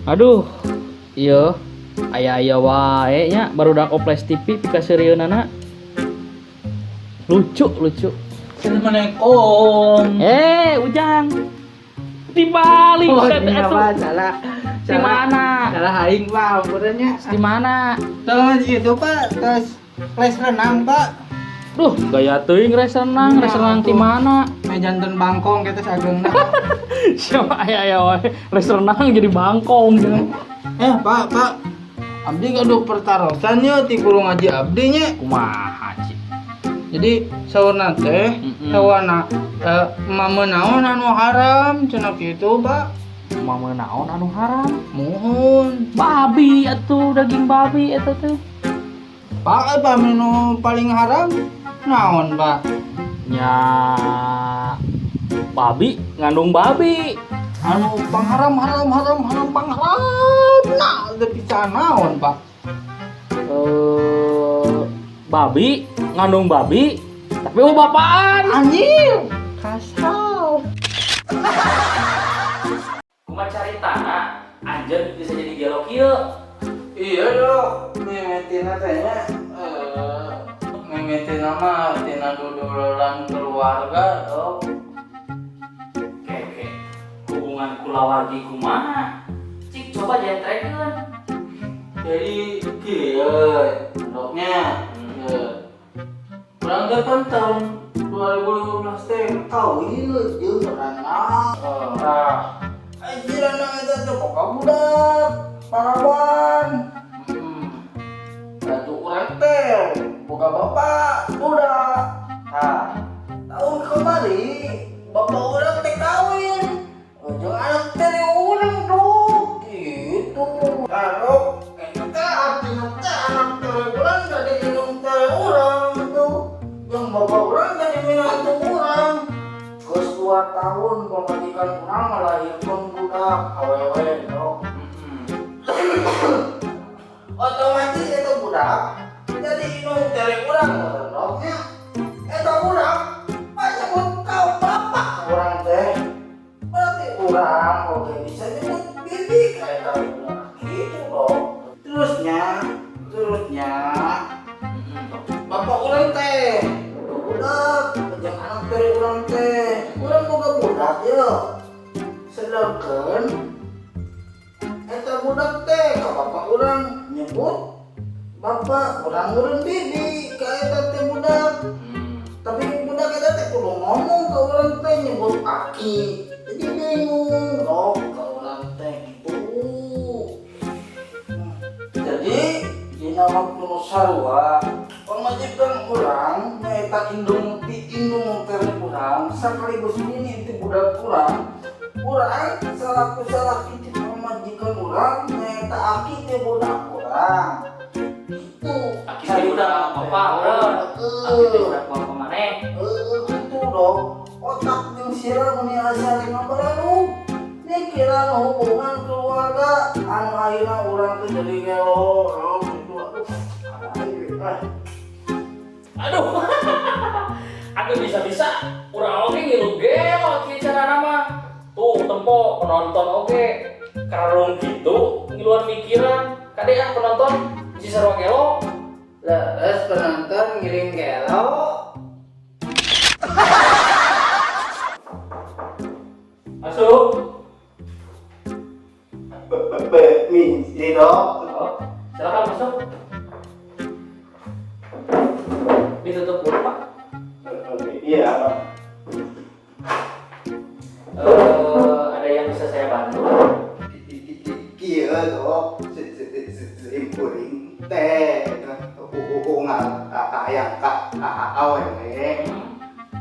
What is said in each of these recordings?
Aduh, iya, aya-aya wae nya barudak Oples TV pikaseurieunana. Lucu, lucu. Assalamualaikum. Eh, Ujang. Dibalik Oh, set iya, atuh. Pak, salah. Di mana? Salah aing, Pak, ampunannya. Di mana? Terus itu, Pak, terus les renang, Pak. Duh, gaya teuing res renang, res renang di mana? Mejanten bangkong kita sageungna. Siapa aya-aya wae res renang jadi bangkong gitu. Eh, Pak, Pak. Abdi gaduh pertarosan nya ti guru ngaji abdi nya. Kumaha, Ci? Jadi saurna teh sawana mama naon anu haram cenah kitu, Pak. Mama naon anu haram? Muhun. Babi atuh, daging babi eta teh. Pak, apa menu paling haram? Naon, Pak? Nya babi ngandung babi. Anu pangharam haram haram haram pangharam. Nah, teu bisa naon, Pak? Eh, babi ngandung babi tapi mau bapaan. Anjir, kasau. Kumaha caritana anjeun bisa jadi gelo kieu? Iya dong, mimitina teh nya eh mimitina mah tina duduluran keluarga dong. Oke, hubungan kulawargi kumaha? Cik, coba jentrekeun. Jadi kieu doknya. Ieu. Urang teh kan tahun 2015 teh kawin jeung anak. Tah, ai anak eta teh boga budak parawan. Atuh urang teh boga bapak budak. Tah, tahun kemarin bapak urang teh kawin. Jeung anak teh urang tuh gitu. Tah, eta teh artinya teh anak teh urang jadi indung teh urang tuh. Yang bapak urang jadi minantu urang. Geus 2 tahun pamajikan urang melahirkan budak awewe dong. Otomatis itu budak jadi indung tere urang dong nya. Eta budak nyebut kau bapak urang teh. Berarti urang oke bisa nyebut bibi ka eta budak gitu dong. Terusnya bapak urang teh budak jeung anak tere urang teh, urang boga budak ya, sedangkan eta budak teh ka bapak urang nyebut bapak, urang urang bibi ka eta teh budak. Tapi budak eta teh kudu ngomong ke urang teh nyebut aki, jadi bingung loh ke urang teh gitu. Jadi dina waktu nu sarua pamajikan urang nyaeta indung ti indung teh urang sekaligus nini ti budak urang, urang salaku salaki ti pamajikan urang nyaeta aki ti budak urang itu. Aki teh budak bapak urang. Aki teh budak bapak maneh. Heeh, gitu dong. Otak jeung sirah meni asa lima balalu mikiran hubungan keluarga anu akhirna urang teh jadi gelo oh, gitu. Aduh, ah. Aduh. Aduh, bisa-bisa urang oge ngilu gelo kieu carana mah. Tuh tempo penonton oge karung gitu ngiluan mikiran. Kade ah penonton bisa sarua gelo. Leres, penonton ngiring gelo. Masuk. Permisi, dok. Oh, silakan masuk. Ditutup dulu, Pak. Iya, Pak. Eh, ada yang bisa saya bantu? Kieu, dok, simkuring teh unggal hayang ka awewe,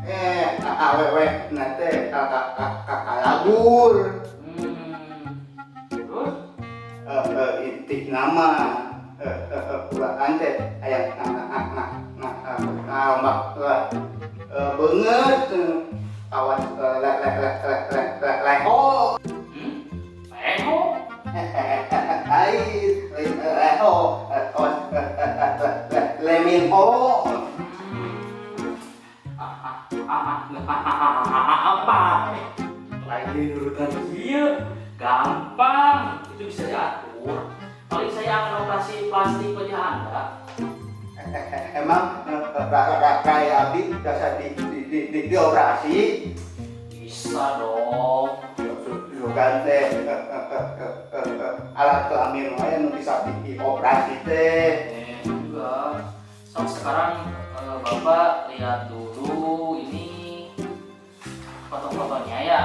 eh awewe na teh kalabur. Terus? Inti nama urang teh hayang ngalombak beungeut kawas le le le le le le leho. Leho? Lain leho, kawas leminho. Apa? Lagi nurutan. Bukan iya, gampang. Itu bisa diatur. Paling saya akan operasi plastik wajah Anda. Emang rai abdi bisa di dioperasi? Bisa dong. Bukan teh alat kelamin wae nu bisa dioperasi teh. Enggak. So, sekarang Bapak lihat dulu ini foto-fotonya ya.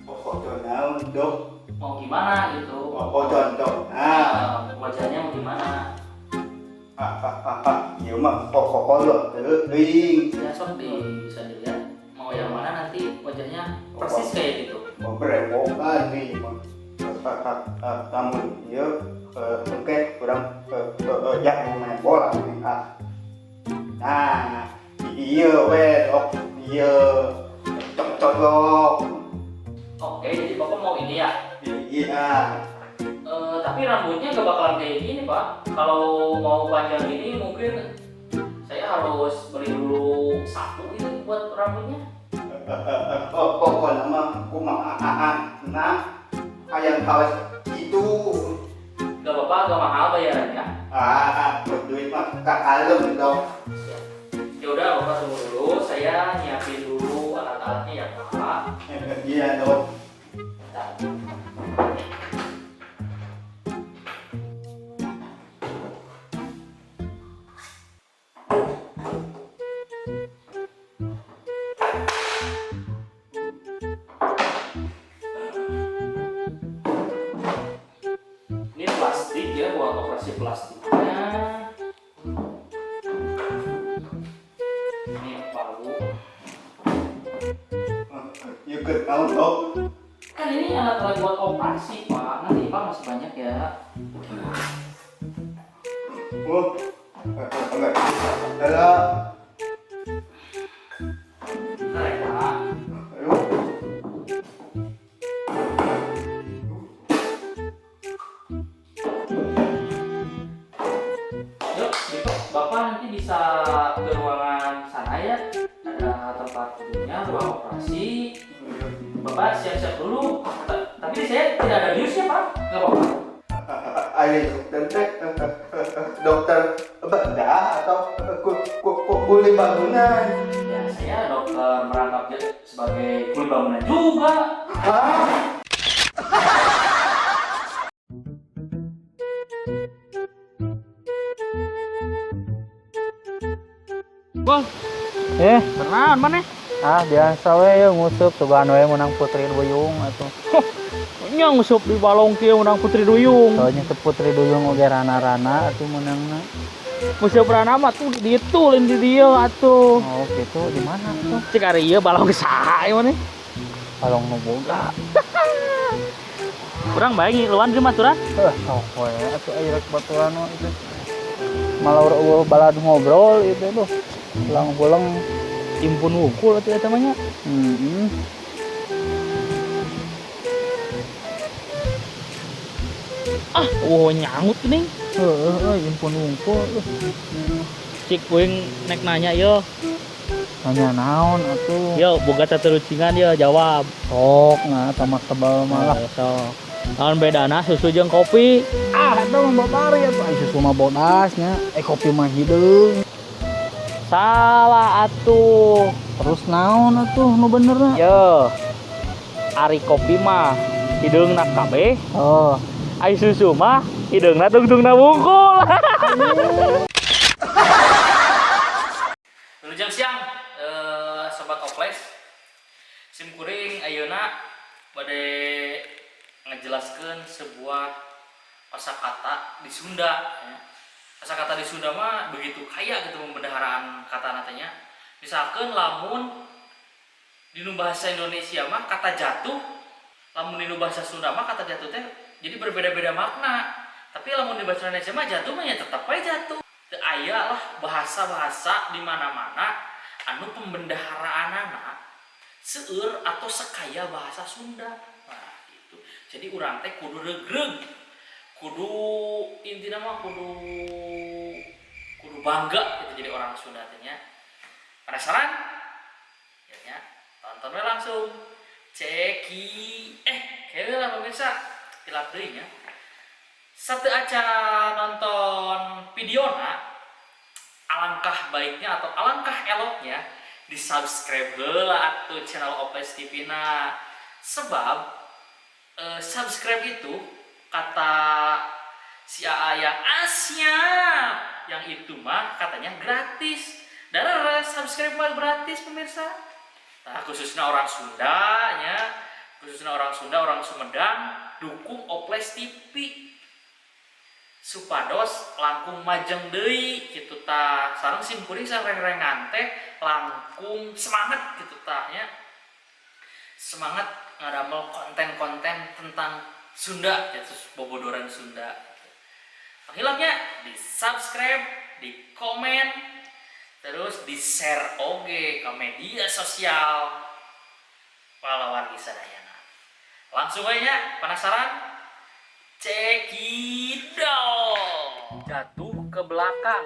Foto naon, Dok? Mau gimana gitu? Oh, contoh. Nah, Wajahnya mau gimana? ah, ah, ah, ah. Ieu mah pokok teuing. Ya, sok bisa dilihat. Mau yang mana nanti wajahnya persis kayak gitu. Mau berewokan nih mah. Namun ieu engke urang ya mau main bola nih ah. Nah, ieu we, Dok. Ieu cocok. Oke, jadi Bapak mau ini ya? Iya. Tapi rambutnya gak bakalan kayak gini, Pak. Kalau mau panjang gini mungkin saya harus beli dulu sapu gitu buat rambutnya. Oh, pokoknya mah kumaha, nah hayang kawas itu. Gak apa-apa, gak mahal bayarannya. Ah, duit mah kalem, Dok. Siap. Ya udah, Bapak tunggu dulu. Saya nyiapin dulu alat-alatnya ya, Pak. Iya, Dok. Bentar. Ini plastik ya, buat operasi plastiknya. Ini palu. Ieu keur naon, Dok? Kan ini alat-alat buat operasi, Pak. Nanti Pak masih banyak ya. Oh, enggak. Halo. Bentar ya, Pak. Ayo. Yuk, besok Bapak nanti bisa ke ruangan sana ya. Ada tempat tidurnya, ruang operasi. Bapak siap-siap dulu. Tapi saya tidak ada biusnya, Pak. Nggak apa-apa. Ayo, dokter teh, dokter bedah atau kuli bangunan? Ya, saya dokter merangkap sebagai kuli bangunan juga. Hah? Bang, Kenaon maneh? Ah, biasa we ya nguseup, sugan we menang Putri Duyung atuh. Nya nguseup di balong kieu menang Putri Duyung. Soalnya ke Putri Duyung oge rana-rana atuh menangna. Nguseup rana mah tuh di ditu lain di dieu atuh. Oh, gitu, di mana tuh? Cek ari ieu balong saha ieu maneh? Balong nu boga. Urang bae ngiluan di maturan. Heh, sok we atuh aya rek baturan mah itu. Malah euweuh balad ngobrol itu tuh. Pulang-pulang Impun wungkul atuh eta mah nya. Heeh. Ah, oh nyangut nih. Heeh, euy impun wungkul. Cik kuing nek nanya yo. Nanya naon atuh? Yo, boga tatarucingan yo jawab. Sok nah tamak tebal malah. Sok. Naon bedana susu jeung kopi? Ah, eta mah babari atuh. Ai susu mah bodas nya, kopi mah hideung. Salah atuh. Terus naon atuh nu benerna? Yo. Ari kopi mah hideungna kabeh. Oh. Ai susu mah hideungna tungtungna wungkul. Wilujeng siang, sobat Oples. Sim kuring ayeuna bade ngejelaskeun sebuah kosakata di Sunda ya. Kosakata di Sunda mah begitu kaya gitu pembendaharaan kata natanya. Misalkan lamun di bahasa Indonesia mah kata jatuh, lamun di bahasa Sunda mah kata jatuh teh jadi berbeda-beda makna. Tapi lamun di bahasa Indonesia mah jatuh mah ya tetap aja jatuh. Teu aya lah bahasa-bahasa di mana-mana anu pembendaharaanana seueur atau sekaya bahasa Sunda. Nah, gitu. Jadi urang teh kudu regreg, kudu intina mah kudu bangga gitu jadi orang Sunda teh nya. Penasaran? Ya nya, tonton we langsung. Ceki kayaknya lah pemirsa, hilap deui nya. Sateuacan nonton videona, alangkah baiknya atau alangkah eloknya di subscribe heula atuh channel Oples TV na, sebab subscribe itu kata si AA yang asyap yang itu mah katanya gratis dan subscribe mah gratis, pemirsa. Nah, khususnya orang Sunda nya, khususnya orang Sunda, orang Sumedang, dukung Oples TV supados langkung majeng deui gitu tah. Sareng sim kuring sareng-rengan teh langkung semangat gitu tah nya, semangat ngadamel konten-konten tentang Sunda ya, terus bobodoran Sunda gitu. Hilangnya di subscribe, di komen, terus di share oge ke media sosial palawargi sadayana. Langsung aja nya, penasaran? Cekidot. Jatuh ke belakang.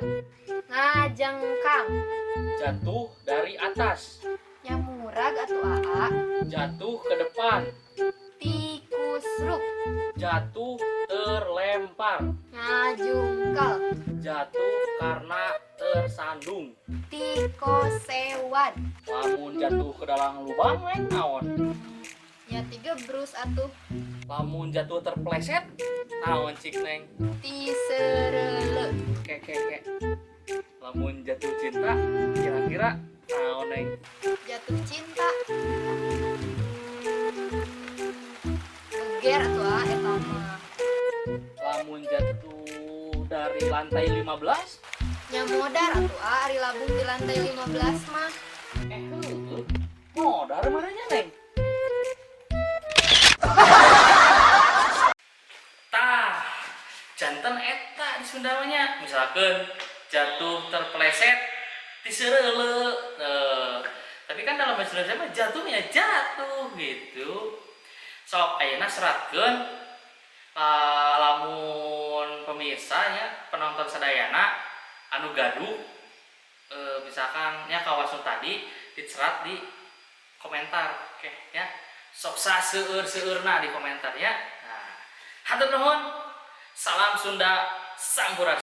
Ngajengkang. Jatuh dari atas. Nyamurag atuh, Aa. Jatuh ke depan. Tikusruk. Jatuh terlempar. Ngajungkal. Jatuh karena tersandung. Tikosewan. Lamun jatuh ke dalam lubang, weng, naon? Nya tigebrus atuh. Lamun jatuh terpleset, naon cik Neng? Tiseureuleut. Ke ke ke. Lamun jatuh cinta, kira-kira naon, Neng? Jatuh cinta. Geger atuh ah eta mah. Lamun jatuh dari lantai 15? Nya modar atuh ah, ari labuh di lantai 15 mah. Eh, heueuh. Modar mananya, Neng? Tah, janten eta di Sunda mah nya. Misalkan jatuh terpeleset, tiseureuleut. Tapi kan dalam bahasa Indonesia mah jatuhnya jatuh gitu. Sok ayeuna seratkeun lamun pemirsa nya, penonton sadayana anu gaduh misalkan nya kawasan tadi diserat di komentar, oke ya, sok seueur-seueurna di komentar ya. Nah, hatur nuhun, salam Sunda, sampurasun.